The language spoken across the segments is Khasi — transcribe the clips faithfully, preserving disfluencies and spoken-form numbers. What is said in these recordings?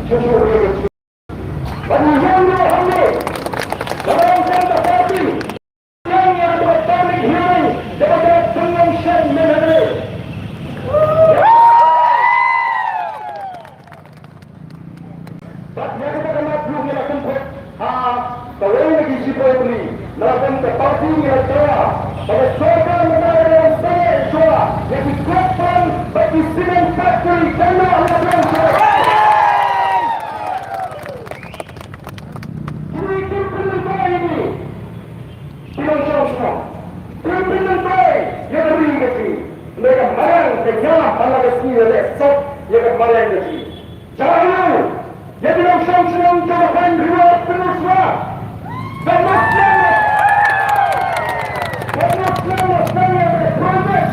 Bad ngi ïoh ruh hangne, ba la long shen ka party, ïa ka public hearing, kaba ka pynlong shen mynne. Bad ïa kata ka mat ruh ngi la kynphod ha kawei na ki shiphew tylli, na la bynta ka party ngi la dawa ba ka sorkar mynta ka dang sangeh shuwa ïa ki coke plant bad ki cement factory, kan ym la pynlong shuwa. Kine kim pynlong shuwa ïa ngi. Ki nongshong shnong, kim pynlong shuwa ïa ka ri ka jong ngi. Hynrei ka mariang ka ïam, man la ka sngi la leh sop ïa ka mariang ka jong ngi. Jia ïa ki nongshong shnong jong ka thaiñ Riwar Pynshwa. Dang mut snem, dang mut snem, dang mut snem ïa ka project.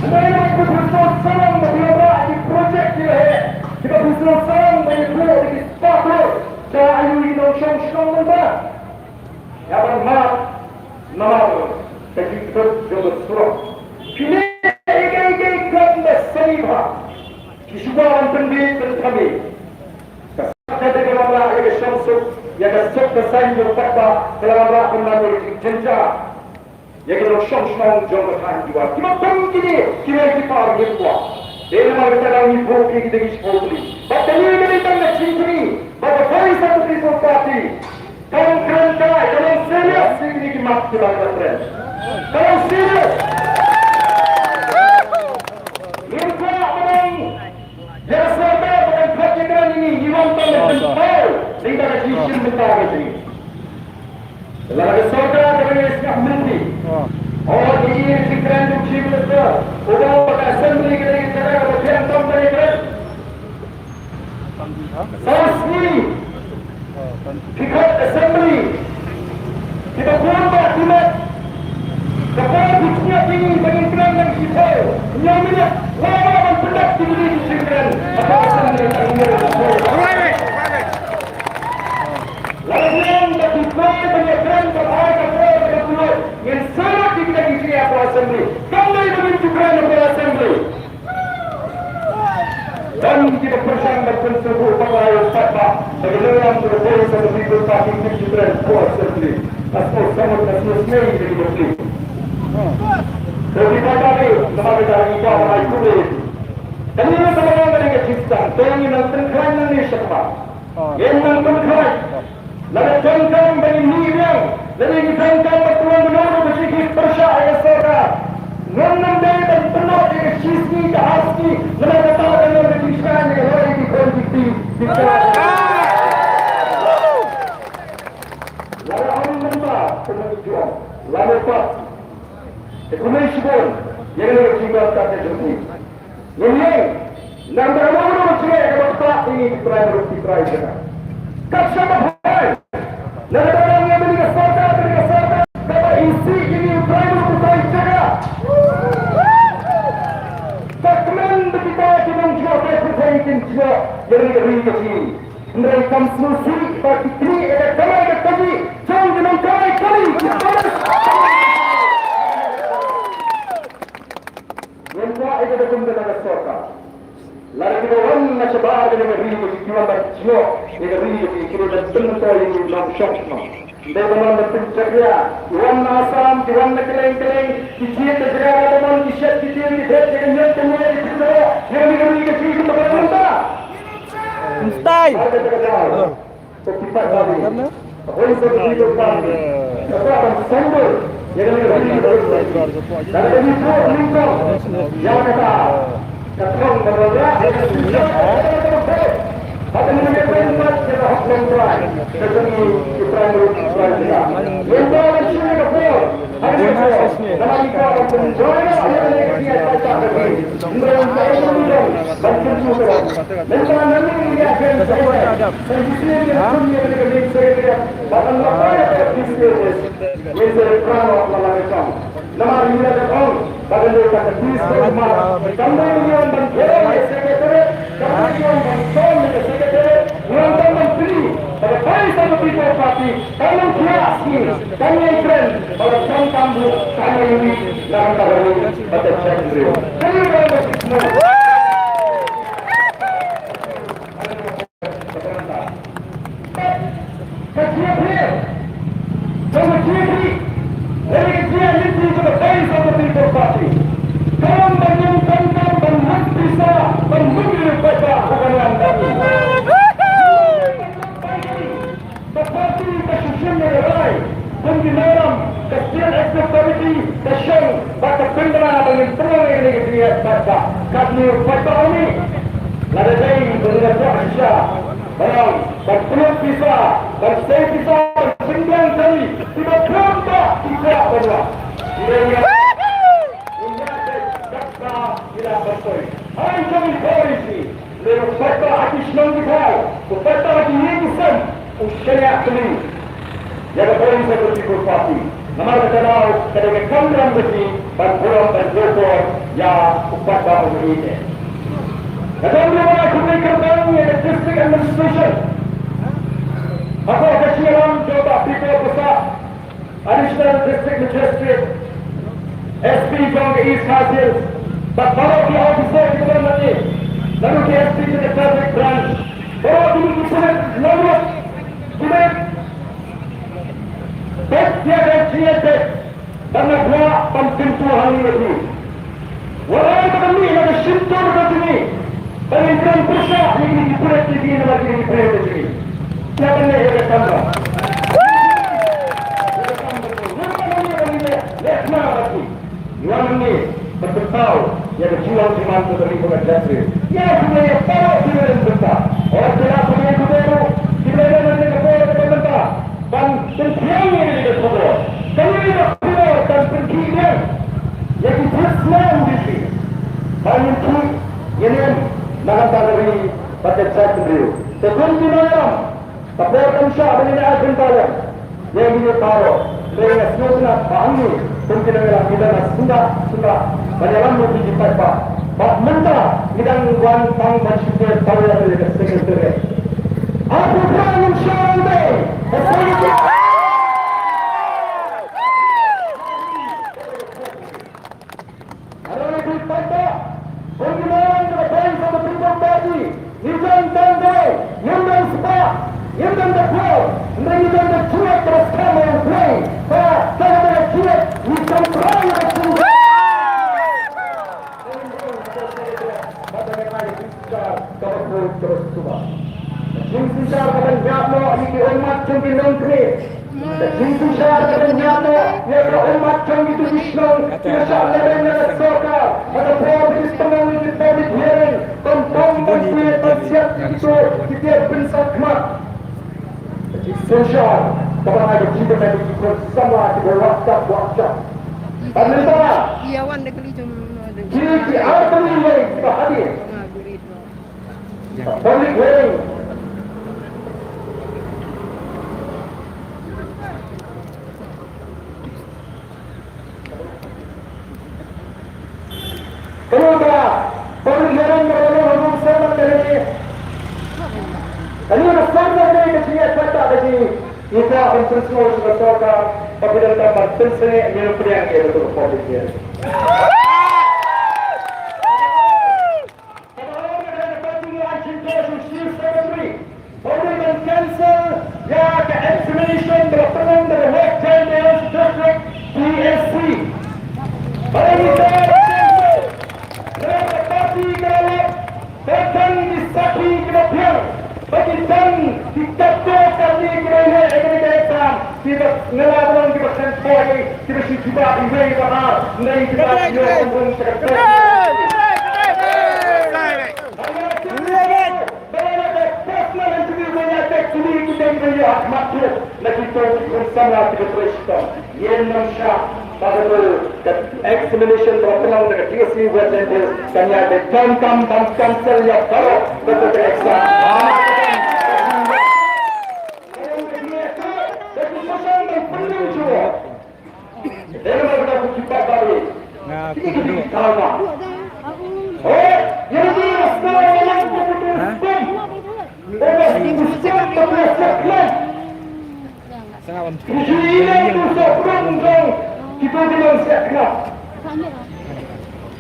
Hynrei lada phi sngewsarong ba phi wanrah ïa ki project kiba heh, kiba phi sngewsarong ba ïathuh da ki spah klur, jia ïa ki nongshong shnong mynta. Ïa ban mad namar ka jingkut jong ka surok. Kine kiei kiei kiei kiba sngewbha ki shu kwah ban pynbiej pynthame. Ka sorkar ka dei ka wanrah ïa ka shongsuk, ïa ka suk ka saiñ jong u paidbah, ka la wanrah ban mad ïa ka jingjynjar ïa ki nongshong shnong jong ka thaiñ Riwar. Kiba kum kine kiwei ki par ngim kwah. Dei namar kata ngi buh ïa kita ki shiphew tylli. Bad kane ka dei tang ka jingkyrmen ba ka Voice of the People Party kan kren kai, ka long serious ïa kine ki mat kiba ka kren. Ka long serious. Ngim kwah ba dang ïa ka sorkar ba kan khot ïa kren ïa ngi, ngi wan tang ban pynpaw lyngba ka jingshim bynta ka jong ngi. Lada ka sorkar ka dang ïa sngap mynta, oh, ïa ka jingkren jong u Chief Minister, u ong ba ka Assembly ka dei ka jaka kaba biang tam ban ïa kren. Saw sngi phi khot Assembly, phi ba bun ba phi met. Ka por phi pynïap ïa ngi ba ngin kren nang shiphew hynñiew minit, la ba ban pyndep ïa kine ki jingkren ha ka Assembly. Lada phi ong ba phi trei ban ïakren bad ai ka por ka pynlong, ngin sa ïa kita ki jingeh ha ka Assembly. Kam dei ba ngin ju kren ha ka Assembly. Don kiba pyrshang ban pynsngewthuh ba ka aïu pat ba ba ki nongïalam jong ka Voice of the People Party kim ju kren ha ka Assembly. Ka sngewsynei, ka sngewsynei ïa ki bapli. Ko ki paidbah, namar kata ngi kwah ban ai khublei. Kane ka dei ka jingstad, to ngin nang pynkhlaiñ nangne shakhmat. Ngin nang pynkhlaiñ. Lada donkam ba ngin mih biang, lada ngin donkam ba to ngin ong ba ki pyrshah ïa ka sorkar, ngin ym dei ban pynnoh ïa ka shisngi ka arsngi, namar kata ka long ka jingshngaiñ ïa ka lawei ki khun ki kti ki kti. Lada ong mynta kumne ki ong, lada pat te kumne shibun ïa kane ka jingdonkam ka jong ki. Ngin ïeng, namar ba ka long ka jingeh kaba ktah ïa ngi ki trai ruh ki trai jaka. Kat shaba phai, namar ba ka long ïa kane ka sorkar, kane ka sorkar kaba isih ïa ngi ki trai ruh ki trai jaka. Ka kmen ba kita ki nongjngoh ka pyrthei kin jngoh ïa kane ka ri ka jong ngi. Hynrei kam sngewsih ba ki knieh ïa ka kamai ka kajih jong ki nongkamai kali ki Congress. Ngim kwah ïa kaba kum kata ka sorkar. Lada kiba wan na shabar kane ka ri ka jong ngi ki wan ban jngoh ïa ka ri ka jong ngi, ki dei ban pynmyntoi ïa ngi nongshong shnong. Ym dei ban wan ban pynjakhlia. Ki wan na Assam, ki wan na kylleng kylleng, ki jied na jaka kaba mon, ki shet ki tieng, ki thied ïa ka ñiut ka ñieh, ki pyndonkam ïa kane ka ri ka jong ngi kumba ka long mynta. Kumta ïa ka jaka jong ngi. Ko ki paidbah, ka Voice of the People Party ka kwah ban symbai ïa kane ka ri ka jong ngi. Lada ka ri ka jong ngi, ïa kata ka thong ba la rah ïa ka ri ka jong ngi. Haba ngi ïa pynbat ïa ka hok longtrai ka jong ngi, ki trai ruh ki trai jaka. Ngim kwah ban shu ïa ka por. Mynta pynlong ïa kane ka jingïaid paidbah. Katne u paidbah u mih. Lada dei ba ngi la kwah shisha ban ong, ban pynlut pisa, ban sei pisa, ban pynbiang kali, kiba khlem bah ki kwah ban wad. Ki dei ïa, ïa dei kata ki la ban poi. Ai jong i policy. Lei u paidbah ha ki shnong ki thaw, u paidbah ha ki ïing ki sem, u shaniah kali ïa ka Voice of the People Party. Namar kata daw ka dei ka kamram ka jong ngi ban burom ban kyrpad ïa u paidbah u ïeit. Nga don ruh ban ai khublei kyrpang ïa ka District Administration. Hapoh ka jingïalam jong u Bah Peter Passah, Additional District Magistrate, S P jong ka East Khasi Hills, bad baroh ki officer kiba don hangne, naduh ki S P jong ka Traffic Branch, baroh ki, ki pulit lawyer, ki mih bad ïa ka jingïaid bad ban ïa ban kyntu hangne ïa phi. Wat la ka mih na ka shyntur ka jong ngi ba ngin kren pyrshah ïa kine ki pulit, ïa kine ki pulit ka jong ngi. Ïa ban leh ïa ka kamram. Ïa ka kamram. Leh, leh khana bad ki. Ïa ngi ban pynpaw ïa ka jinglong jingman ka ri bad ka jaitbynriew. Ïa ka jingïa baroh ki ren bynta. Ora ki la pynpaw ki baroh ki ren bynta. Ban pynphiang ïa kane ka khubor. Kane ka khubor kan pynkhih biang ïa ki businessman jong ngi. Ban pynkhih ïa nen na ka bynta ka ri bad ka jaitbynriew. Te kum ki nongïalam, ka por kam shah ban ïa ai bynta lem ïa ngi baroh. Te nga sngewtynnat ba hangne kum ki nongïalam ngi dang sngewbha sngewbha ban ïalam ïa ki paidbah. Bad mynta ngi dang wan tang ban shu pynpaw ïa ka Secretariat. Hapoh Prime Minister Day. Kum ki nongïalam ka Voice of the People Party, ngi don tang dei, ngim don spah, ngim don da phew, hynrei ngi don da jingngeit kaba skhem ha U Blei. Ba ka jingngeit ngi don tang ïa ka jingngeit. Ka jingsynshar kaba ñiad noh ïa ki ummat jong ki nongkynrad. Ka jingsynshar kaba ñiad noh ïa ka ummat jong kito ki shnong kiba shah lehbeiñ ïa ka sorkar. Ha ka por ba ki pynlong ïa ki public hearing, ban pom ban pynlong ban siat ïa kito ki tiar pynshah khmat. Ka jingsynshar kaba ai ka jingkyrmen ïa ki khun samla kiba wad jam wad jam. Bad mynta kine ki artylli lei kiba hadien. Public hearing. Kane ka public hearing ka long ha Rooms Seven kane. Kane ka Rooms Seven kane ka jingïaid paidbah ka jingïaid ban pynsngew sha ka sorkar ba phi donkam ban pynsngew ïa ka public hearing. Ba u dei ban cancel ïa ka examination ba la pynlong da ka West Jaintia Hills District P S C. Ba la ïa ka cancel. Ka party ka la lap ba don ki sakhi kiba biang, ba ki don ki katto katne kiba ïaleh ïa kane ka exam. Kiba nga la ban ong kiba kren poi, kiba shu jubab iwei iba ar, hynrei kiba ïoh ban rung sha ka. Personal interview ba ïa tek kine ki dei ba ïa mat tu na kito ki khun samla kiba trei shitom. Ïa nang sha ba ka tu ka examination ba pynlong da ka T S C West Jaintia Hills kan ïa ka jam kam ban cancel ïa baroh ka tu ka exam. Nga kudu. Sanga wan.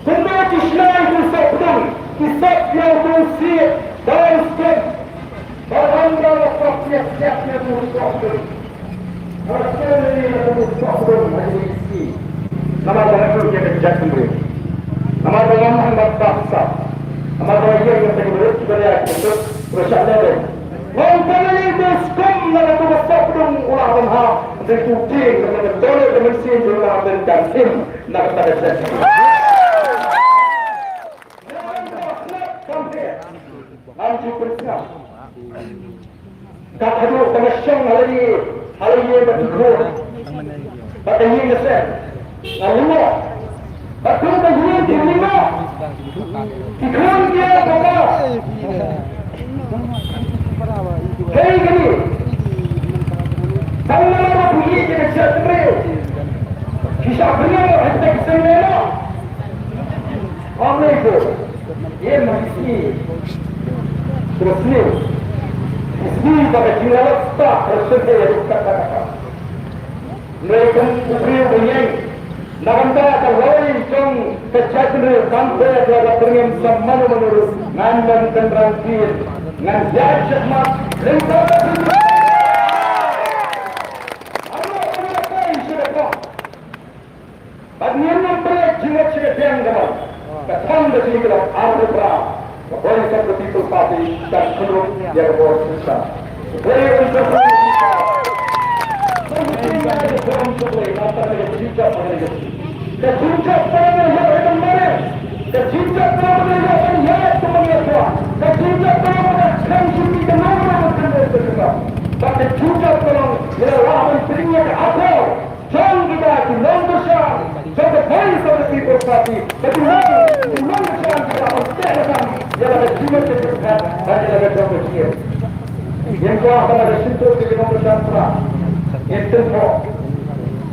Kumba ki shna ïa uto u sohpdung, ki sop ïa uto u siej, daw skem. Ba wan da la pok ïa siap ïa uto u sohpdung. Ba la skem ïa uto u sohpdung ha ïing ki. Namar ba nga ïoh ïa ka jaitbynriew. Namar ba ngam hap ban baptisa. Namar ba nga ïoh ïa ka jaitbynriew kiba ïa ki sop. Ba shah leh dei. Ngam tang ïa uto u skem na uto u sohpdung u la ban hap. Dei uto u tieng na ka dole ka mynsiem u la ban dang im. Na kata ka jaitbynriew. Ka khadduh ka nga shong ha la ïing, ha la ïing ba ki khun. Ba ka ïing ka sem. Nga lyngngoh. Ba kum ka ïing ki lyngngoh. Ki khun ki ïa papa. Hei kane. Tang namar ba phi ïeit ïa ka jaitbynriew. Phi shah bynriew ha ka jaitbynriew. Ong lei ko. Ïa ma ki sngi. Sngewbha sngewbha. Ki sngi ba ka jinglalot stad ha syrthei ïa ka kata kata. Ngi kum u briew ba ïeng na ka bynta ka lawei jong ka jaitbynriew, kam dei ïa ka byrngem sha mano mano ruh, ngan ym kynran phi, ngan ïaid shakhmat lyngba ka bynta. Bad ngin ym pynleit jingmut sha ka diang ka ban. Ka thong ka jingïakhun arphew phra. Ka Voice of the People Party kan khynrut ïa ka bor shisha. Ka Voice of the People Party. Ka jingjop ka jingjop ka jingjop. Ka jingjop ka jingjop ka jingjop. Ka jingjop ka jingjop ka jingjop. Ka jingjop ka jingjop ka jingjop. Ba ka jingjop ka jingjop ka jingjop. Jong kita ki nongkyrshan jong ka Voice of the People Party, ka ki nong, ki nongkyrshan kiba wan teh ka kam ïa la ka jingmut ka jingpyrkhat bad ïa la ka jong ka jingim. Ngin kwah ba la ka shyntur ki nongkyrshan pra, ngin tymmen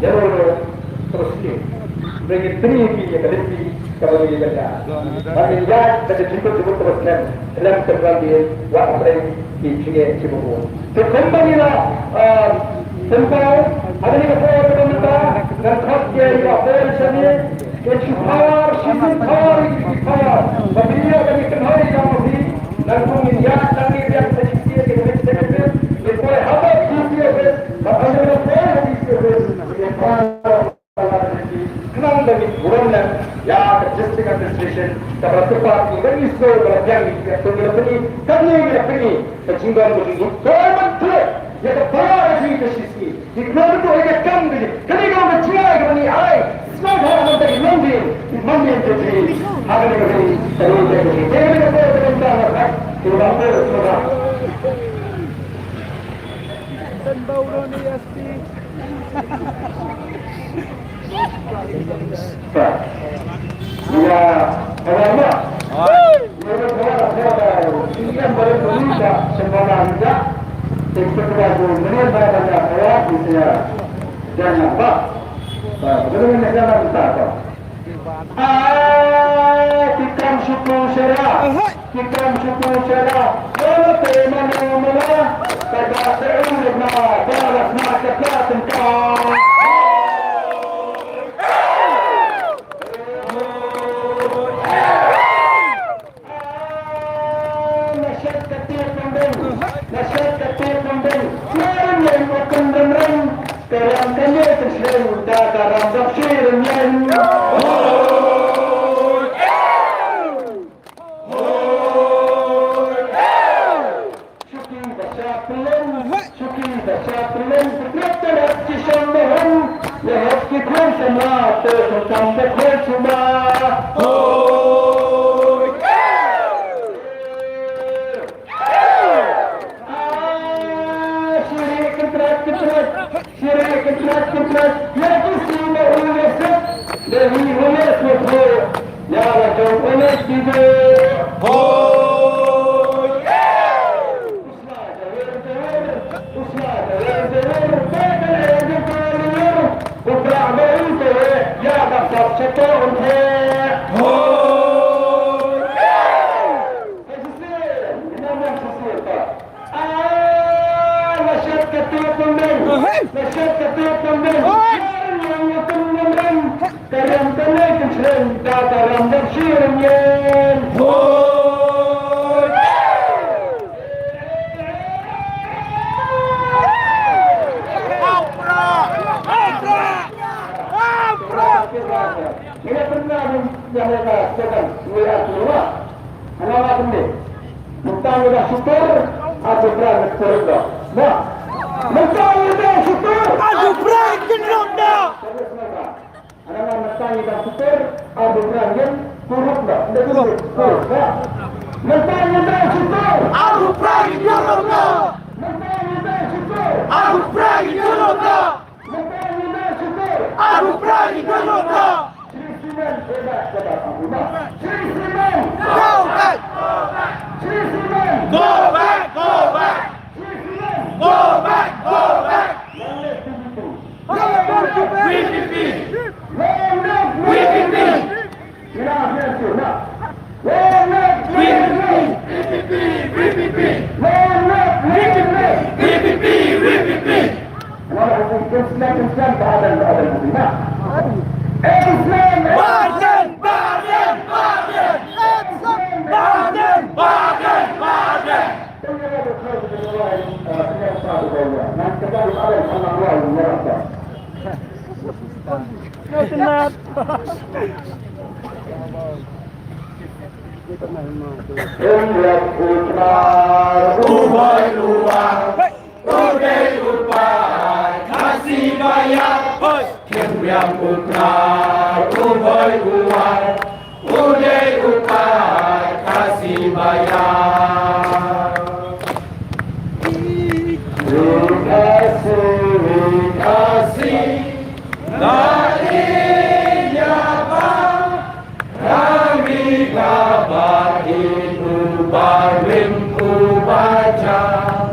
ïa la ka terus ki. Ngin pyni ïa ki ïa ka lynti kaba ngi ïa ka. Bad ngin ïaid da ka jingmut jingmut kaba skhem khlem kynran dien wat hapdeng ki jingeh kiba bun. Te kumba ngi la, ah, pynpaw, hadien ka por kaba mynta, ngan khot ïa i Bah Paul Shane, in shu power, shisien power, i ki power. Ba phi ïoh ban ïakynhoi ïa ma phi, nangta ngin ïaid tang ïa ka shisien ka shisien, ngin poi ha ka D C office, ba phi ïoh ban poi ha D C office, ngin power. Khnang ba ngin burom lem ïa ka district administration kaba la kyrpad ïa ngi, ba ngi sngew ba la biang ïa ka, to ngi la pyni, katne ngi la pyni ka jingdon ka jingdon. Ko ai ban treh ïa ka para ka jingim ka shisngi. Ngi khlem to ïa ka kam ka jingim. Kane ka long ka jingai kaba ngi ai. Sngewbha ban ta ki nongdie, ki nongdie ka jingim. Ha kane ka jingim ka long ka jingim. Kane ka long ka jingim. Kane ka long ka jingim. Ah, ki kam shu pynshara. Ki kam shu pynshara. Shala te mano mala. Ka da te u na ba la sma ka pla tyn ka. Ah, na shat ka te pynbeng. Na shat ka te pynbeng. Ram ram ka ram. Ka ram ka ne ka shleng. Da ka ram da shi ram yen. Shuki ba sha pyleng, shuki ba sha pyleng, pyntrep tynat ki shang mahon, ïa hok ki khun samla, to khun tam ba khun suma. Ah, shiri kyntrat kyntrat, shiri kyntrat kyntrat, ïa ki sima u ïa sep, ïa hi u ïa sep, ïa la jong u ïa ki de. Hoi! Ana nga mynta ngi dang super, arphew phra ngin, turut ba, nda turut, turut ba. Mentang-mentang syukur. Aku pergi ke neraka. Mentang-mentang syukur. Aku pergi ke neraka. Mentang-mentang syukur. Aku pergi ke neraka. Sri Simen hebat, hebat. Sri Simen. Go back. Sri Simen. Go back, go back. Sri Simen. Go back, go back. Long live P P P. Long live P P P. Long live P P P. Khynriam u Phra u Bhoi u Wah, u dei u paid Khasi ba ïar. Khynriam u Phra u Bhoi u Wah, u dei u paid Khasi ba ïar. Khasi, Khasi, la ïa ba Kami ka ba ïeit u ba rim u ba jam.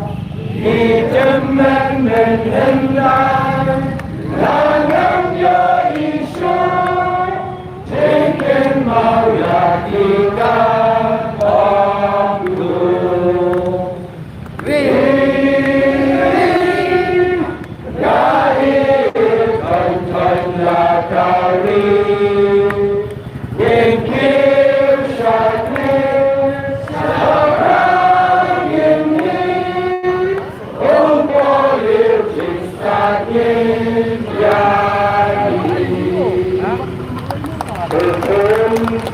Ngi tymmen myntoi la ngam ïohi shuh. Jingkynmaw ïa ki ka ong.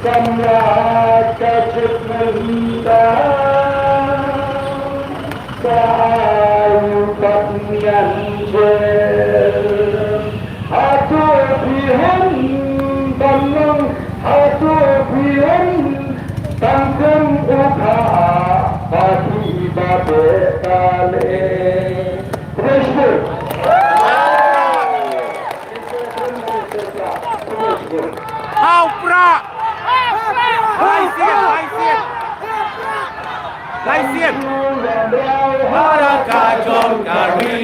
Samla ka jingmynta. Sa ayu pat ngan jer. Hato phi hyn ban long, hato phi hyn ban kum u kha, ba phi ba beh ka leh. Khublei shibun. Hau pra. Lai sien, lai sien. Lai sien. Para ka jong ka ri.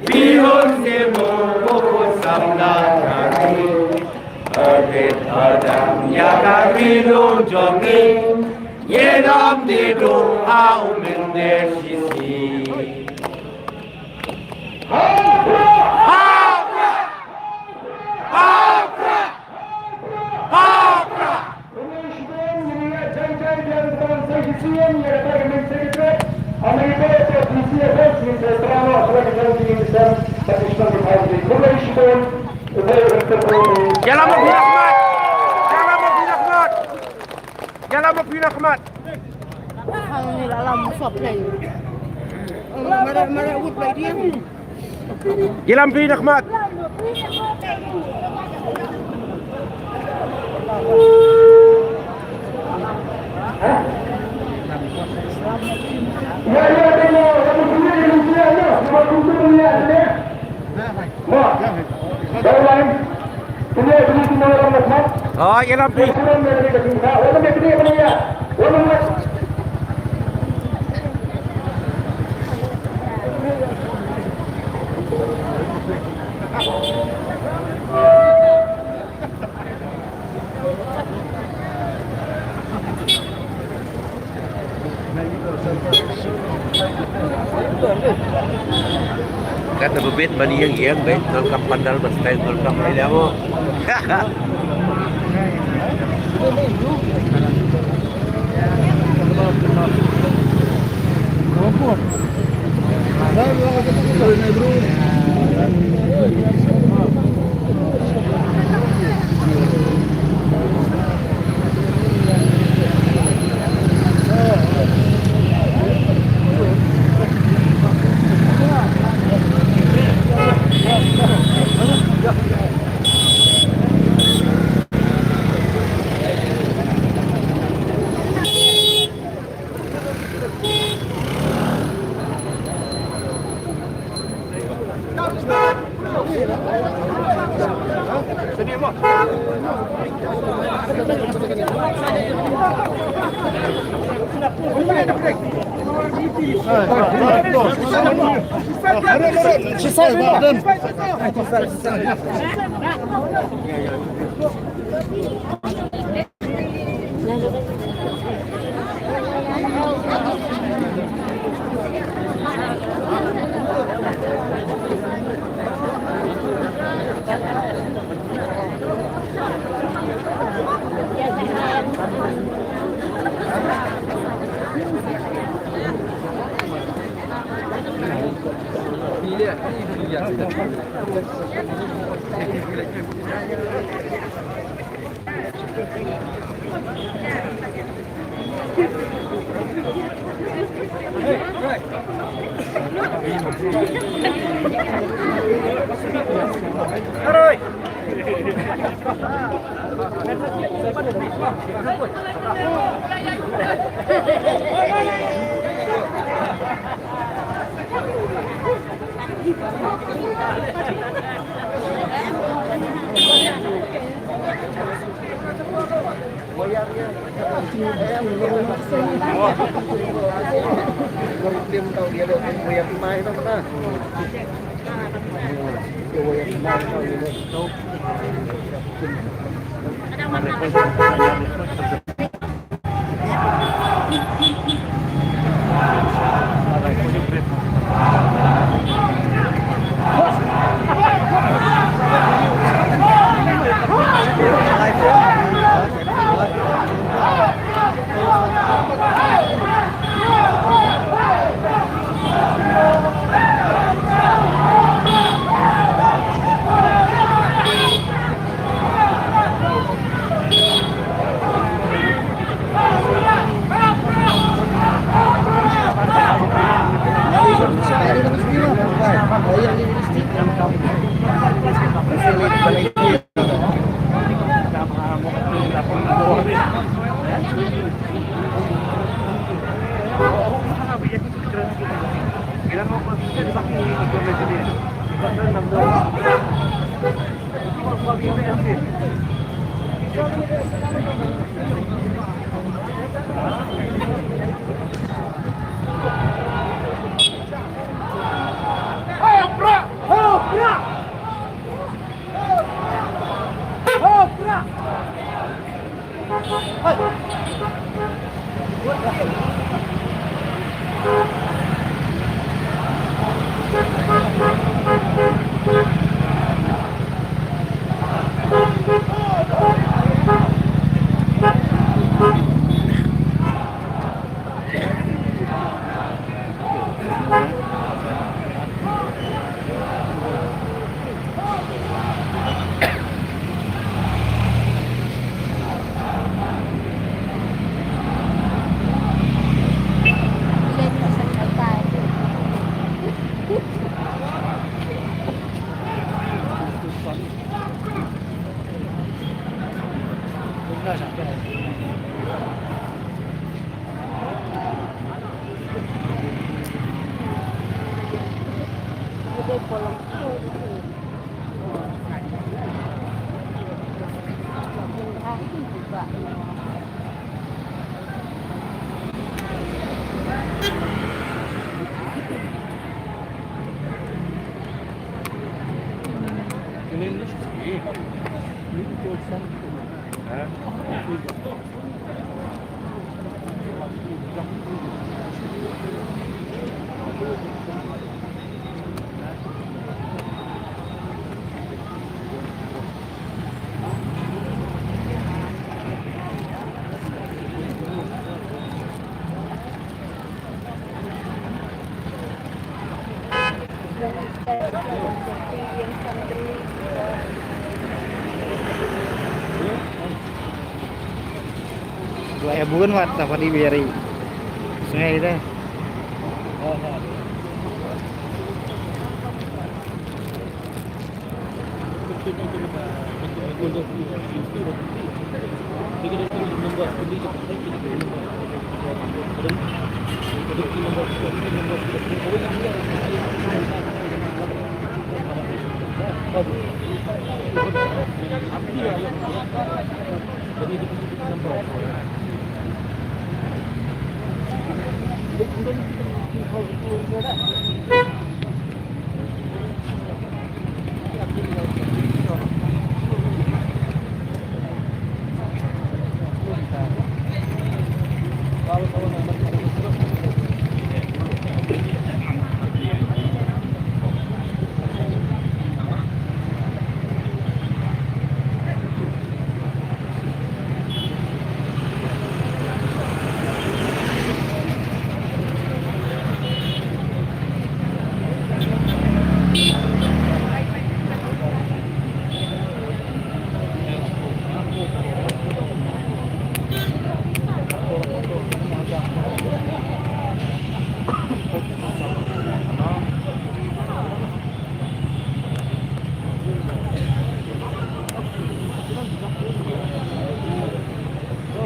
Biun sien mo ko samla ka ri. Ade padang ïa ka ri long jong ngi. Ye dam de do au men de shi si. Ïa la mo phi la khmat. Ïa la mo phi la khmat. Ïa la mo phi la khmat. Khang ni la lam sop lai. Mara, mara wut lai dia. Ïa la mo phi la khmat. Oh, ïa la phi. Kata bebet ban ïeng ïeng be, nang kam pandal ban style nang kam ai lemo. Dua ya bun wat dapat diberi. Sungai deh.